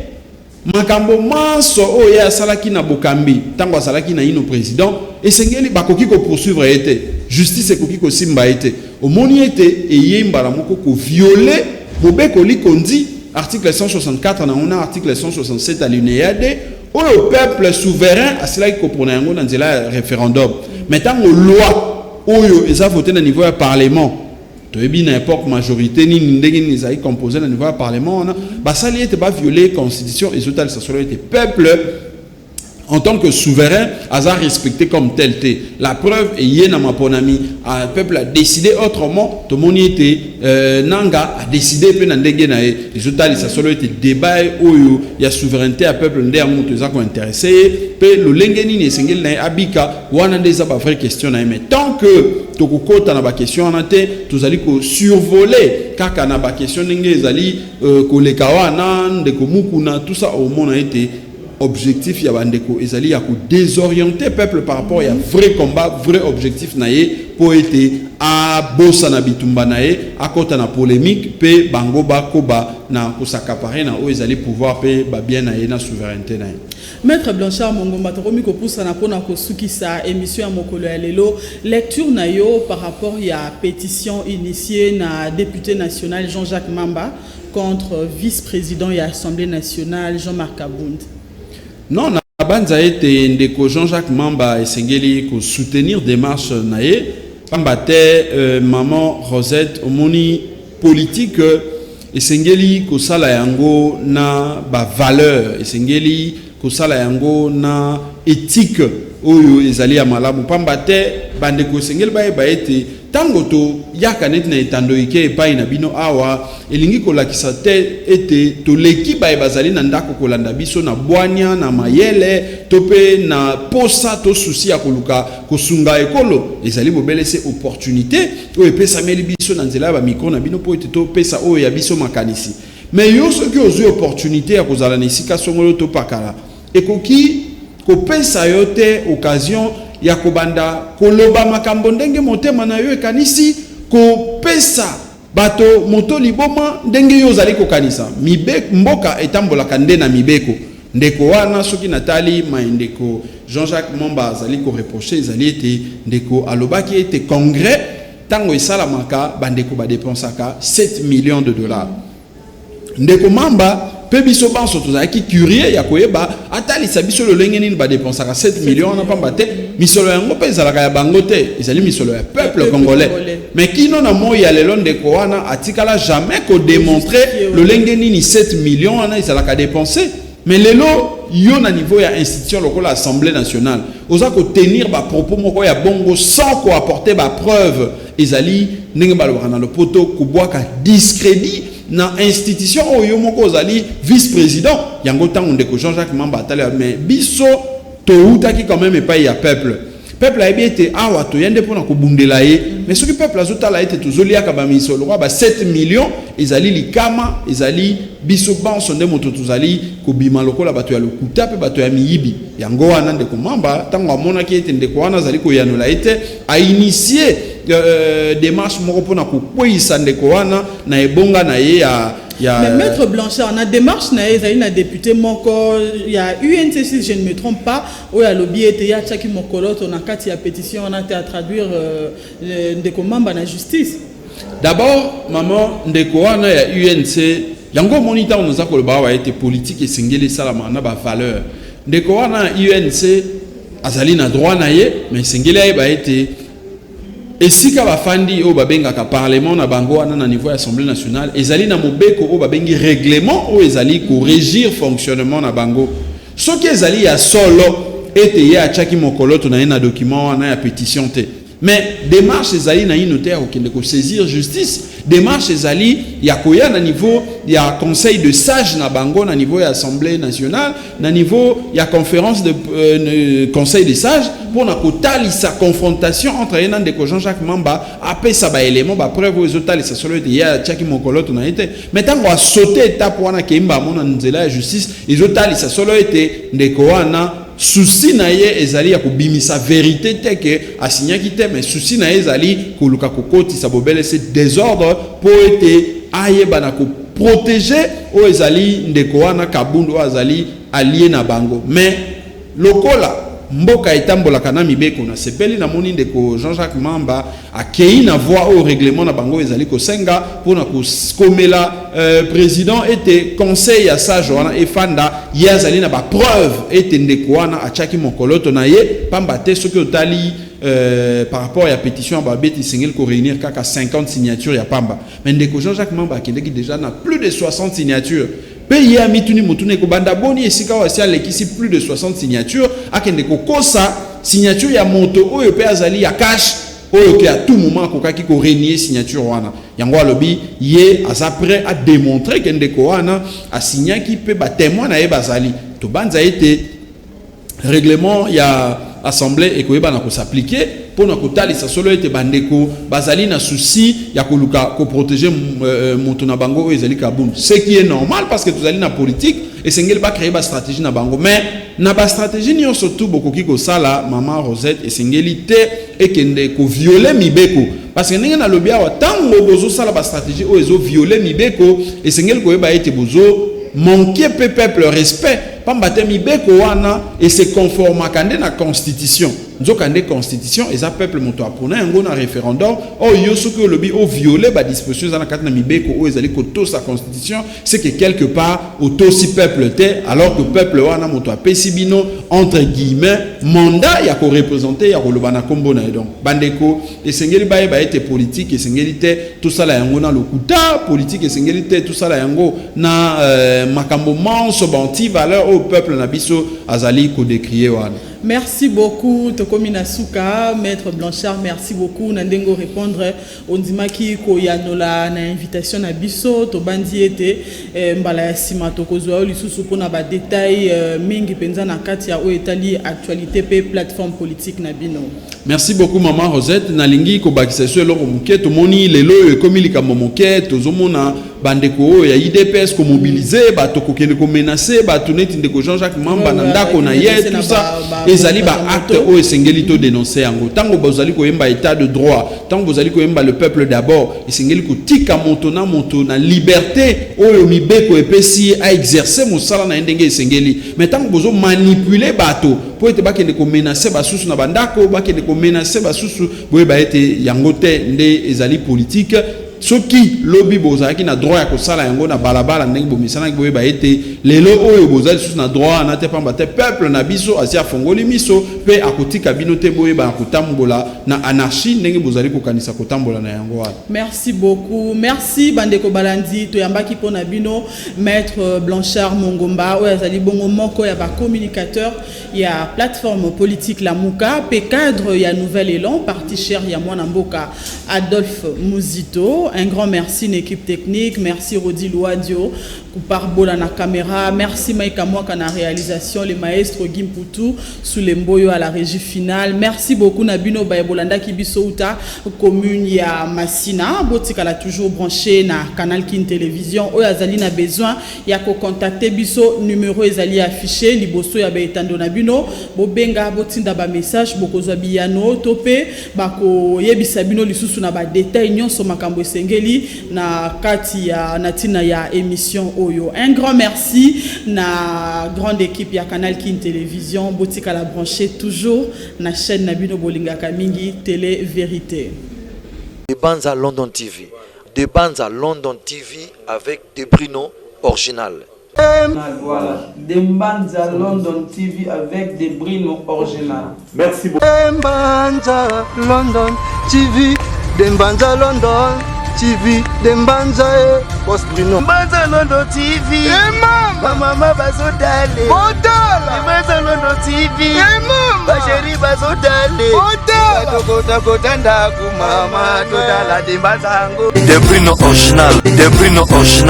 [SPEAKER 7] makambo manso oyo ye asalaki na bokambi ntango azalaki na ino président, esengeli bakoki kopoursuivre ye te, justice ekoki kosimba ye te. Omoni ete eye mbala moko kovioler mobeko likondi article 164 na yango na article 167 alinéa 2 oyo peuple souverain asilaki kopona yango na nzela ya référendum. Mais ntango loi oyo eza voté na niveau ya parlement, toyebi na époque majorité nini, ndenge nini ezali composé na niveau ya parlement wana, basali ete baviole constitution. Ezotalisa solo ete peuple En tant que souverain, aza respecté comme tel te. La preuve eye na maponami, a peuple a décidé autrement. Tomoni ete Nanga a décidé mpe na ndenge na ye. Ezotalisa solo ete débat oyo ya souveraineté ya peuple nde yango moto eza kointéresser ye, mpe lolenge nini esengeli na ye abika wana nde eza bavrai question na ye. Mais tant que tokokota na baquestion wana te, tozali kosurvoler kaka na baquestion ndenge ezali koleka wana, ndeko Mukuna, tout ça, omona ete objectif ya bandeko ezali ya kodésorienter peuple par rapport ya vrai combat, vrai objectif na ye, mpo ete abosana bitumba na ye, akɔta na polémique mpe bango bakoba na kos'accaparer na oyo ezali pouvoir mpe babien na ye na souveraineté na ye.
[SPEAKER 6] Maître Blanchard Mongomba, tokomi kopusana mpona kosukisa émission ya mokolo ya lelo. Lecture na yo par rapport ya pétition initiée na député national Jean-Jacques Mamba contre vice-président ya Assemblée nationale Jean-Marc Kabund?
[SPEAKER 7] Non, na banza ete ndeko Jean-Jacques Mamba esengeli kosoutenir démarche na ye, pamba te, maman Rosette, omoni, politique esengeli kosala yango na bavaleur, esengeli kosala yango na éthique oyo ezali ya malamu, pamba te bandeko esengeli bayeba ete ntango toyaka neti na etando ike epai na bino awa, elingi kolakisa te ete toleki baye bazali na ndako kolanda biso na bwania, na mayele to mpe na posa to souci ya koluka kosunga ekolo. Ezali bobele se opportunité oyo epesameli biso na nzela ya bamicro na bino mpo ete topesa oyo ya biso makanisi. Mais yo, soki ozwi opportunité ya kozala na esika songolo to pakala, ekoki kopesa yo te occasion ya kobanda koloba makambo ndenge motema na yo ekanisi, kopesa bato moto liboma ndenge yo ozali kokanisa. Mibe, mboka etambolaka nde na mibeko. Ndeko wana, soki natali mai ndeko Jean-Jacques Mamba azali koreprocher, ezali ete ndeko alobaki ete congrès ntango esalamaka, bandeko badépensaka 7 millions de dollars. Ndeko Mamba mpe biso banso tozalaki curieux ya koyeba atalisa biso lolenge nini badépensaka 7 millions wana, pamba te misolo yango mpe ezalaka ya bango te, ezali misolo ya peuple congolais. Mais kino na moi ya lelo, ndeko wana atikala jamais kodémontrer lolenge nini 7 millions wana ezalaka dépensé. Mais lelo yo, na niveau ya institution lokola Assemblée nationale, oza kotenir bapropos moko ya bongo sans koapporter bapreuve, ezali ndenge balobaka na lopoto kobwaka discrédit na institution oyo yo moko ozali vice-président. Yango ntango ndeko Jean-Jacques Mamba atali, mais biso toutaki quand même epai ya peuple, peuple ayebi ete awa toya nde mpona kobundela ye. Mais soki peuple azotala ete tozoliaka bamisolo lokola ba 7 millions, ezali likama, ezali biso banso nde moto tozali kobima lokola bato ya lokuta mpe bato ya miyibi. Yango wana ndeko Mamba, ntango amonaki ete ndeko wana azali koyanola ye te, ainitier démarche moko mpona kokweyisa ndeko wana na ebonga na ye ya
[SPEAKER 6] Mais maître Blanchard, na démarche na ye, ezali na député moko ya UNC, si je ne me trompe pas, oyo alobi ete ye atiaki mokolo to na kati ya pétition wana te, à traduire ndeko Mamba na justice.
[SPEAKER 7] D'abord, maman, ndeko wana ya UNC, yango omoni ntango naza koloba awa ete politique esengeli esalama na bavaleur, ndeko wana ya UNC azali na droit na ye, mais esengeli ayeba ete esika bafandi, oyo babengaka parlement na bango wana, na niveau ya Assemblée nationale, ezali na mobeko oyo babengi règlement, oyo ezali korégir fonctionnement na bango. Soki ezali ya solo ete ye atiaki mokoloto na ye na document wana ya pétition te, mais démarche ezali naino te ya kokende kosaisir justice. Démarche ezali ya koya na niveau ya conseil de sage na bango, na niveau ya Assemblée nationale, na niveau ya conférence de conseil de sage, mpona kotalisa confrontation entre ye na ndeko Jean-Jacques Mamba, apesa baélément, bapreuve oyo ezotalisa solo ete ye atiaki mokoloto na ye te. Mais ntango asaute étape wana, keyimba amona nzela ya justice, ezotalisa solo ete ndeko wana, souci na ye ezali ya kobimisa vérité te ke asinyaki te, mais souci na ye ezali koluka kokotisa bobele se désordre mpo ete ayeba na koprotéger oyo ezali ndeko wana Kabundu, oyo azali allié na bango. Mais lokola mboka etambolaka na mibeko, nasepeli namoni ndeko Jean-Jacques Mamba akei na voie oyo règlement na bango ezali kosenga mpona kokomela président ete conseil ya sage wana efanda. Ye azali na bapreuve ete ndeko wana atiaki mokoloto na ye, pamba te soki otali par rapport ya pétition ya babeti, esengeli koréunir kaka 50 signature ya pamba, mais ndeko Jean-Jacques Mamba akendeki déjà na plus de 60 signatures. Mpe ye amituni motuna ekobanda boni esika oyo asi alekisi plus de 60 signature, Akende kokosa signature ya moto oyo mpe azali ya cash, oyo ke à tout moment akokaki korenier signature wana. Yango alobi ye aza prêt à démontrer ke ndeko wana asignaki mpe batémoin na ye bazali. Tobanza ete règlement ya assemblée ekoyeba na kos'appliquer mpona kotalisa solo ete bandeko bazali na souci ya koluka koprotéger moto na bango oyo ezali Kabund, ce qui est normal, parce que tozali na politique, esengeli bacréer bastratégie na bango. Mais na bastratégie nyonso tu bokoki kosala, mama Rosette, esengeli te ekende kovioler mibeko, parce que ndenge nalobi awa, ntango bozosala bastratégie oyo ezovioler mibeko, esengeli koyeba ete bozo manquer mpe peuple respect, pamba te mibeko wana ese conformaka nde na constitution. Nzoka nde constitution eza peuple moto apona yango na référendum. Oyo yo soki olobi oviole badisposition eza na kati na mibeko oyo ezali kotosa constitution, c'est que quelque part otosi peuple te, alors que peuple wana moto apesi bino, entre guillemets, mandat ya koreprésenter, ya koloba na nkombo na ye. Donc bandeko esengeli bayeba ete politique esengeli te tosala yango na lokuta, politique esengeli te tosala yango na makambo manso baanti-valeur oyo peuple na biso azali kodécrier wana.
[SPEAKER 6] Merci beaucoup, tokomi na suka. Maître Blanchard, merci beaucoup na ndenge répondre, ondimaki koyanola na invitation na biso. Tobandi ete mbala ya nsima tokozwa yo lisusu mpona badétail mingi mpenza na kati ya oyo etali actualité mpe plateforme politique na bino.
[SPEAKER 7] Merci beaucoup, mama Rosette. Nalingi kobakisa so eloko moke. Tomoni lelo oyo ekomi likambo moke, tozomona bandeko oyo ya UDPS komobiliser bato, kokende komenacer bato neti ndeko Jean-Jacques Mamba na ndako na ye, tout ça ezali baacte oyo esengeli todénoncer yango. Ntango bozali koyemba état de droit, ntango bozali koyemba le peuple d'abord, esengeli kotika moto na moto na liberté oyo mibeko epesi ye aexercer mosala na ye ndenge esengeli. Mais ntango bozomanipuler bato mpo ete bakende komenacer basusu na bandako, bakende komenacer basusu, boyeba ete yango te nde ezali politique. Soki lobi bozalaki na droit ya kosala yango na balabala ndenge bomisanaki, boyeba ete lelo oyo boza lisusu na droit wana te, pamba te peuple na biso asi afongoli miso mpe akotika bino te boyeba na kotambola na anarchie ndenge bozali kokanisa kotambola na yango wana.
[SPEAKER 6] Merci beaucoup, merci. Bandeko balandi, toyambaki mpona bino maître Blanchard Mongomba, oyo azali bongo moko ya bacommunicateur ya plateforme politique Lamuka mpe cadre ya Nouvel Élan, parti cher ya mwana mboka Adolphe Muzito. Un grand merci une équipe technique. Merci Rodi Louadio Kuparbola na caméra, merci Maïka Mwaka na réalisation, le maestro Gimputu sous les mboyo à la régie finale. Merci beaucoup na bino baye bolandaki biso uta commune ya Masina. Botikala toujours branché na Canal Kin Télévision. Oyo azali na besoin ya ko contacter biso, numéro ezali affiché liboso ya baetando na bino. Bobenga, botinda ba message, bokozwa biyano to mpe bakoyebisa bino lisusu na badétail nyonso makambo esengeli na kati ya na ntina ya émission oyo. Un grand merci na grande équipe ya Canal Kin Télévision. Botikala branché toujours na chaîne na bino bolingaka mingi, Télé Vérité.
[SPEAKER 1] De Banza London TV. De Banza London TV avec De Brino original.
[SPEAKER 2] Voilà. Dembanza London TV avec De Brino original.
[SPEAKER 3] Merci beaucoup.
[SPEAKER 4] Dembanza London TV, Dembanza London TV, Dembanza e Boss Bruno.
[SPEAKER 5] Mbanza London TV.
[SPEAKER 4] Emama.
[SPEAKER 5] Bamama bazotale.
[SPEAKER 4] Botala.
[SPEAKER 5] Mbanza London TV.
[SPEAKER 4] Emama.
[SPEAKER 5] Bachéri bazotale.
[SPEAKER 4] Botala.
[SPEAKER 5] Tokota ndako mama totala Dembanza yango.
[SPEAKER 1] De Brino original. De Brino original.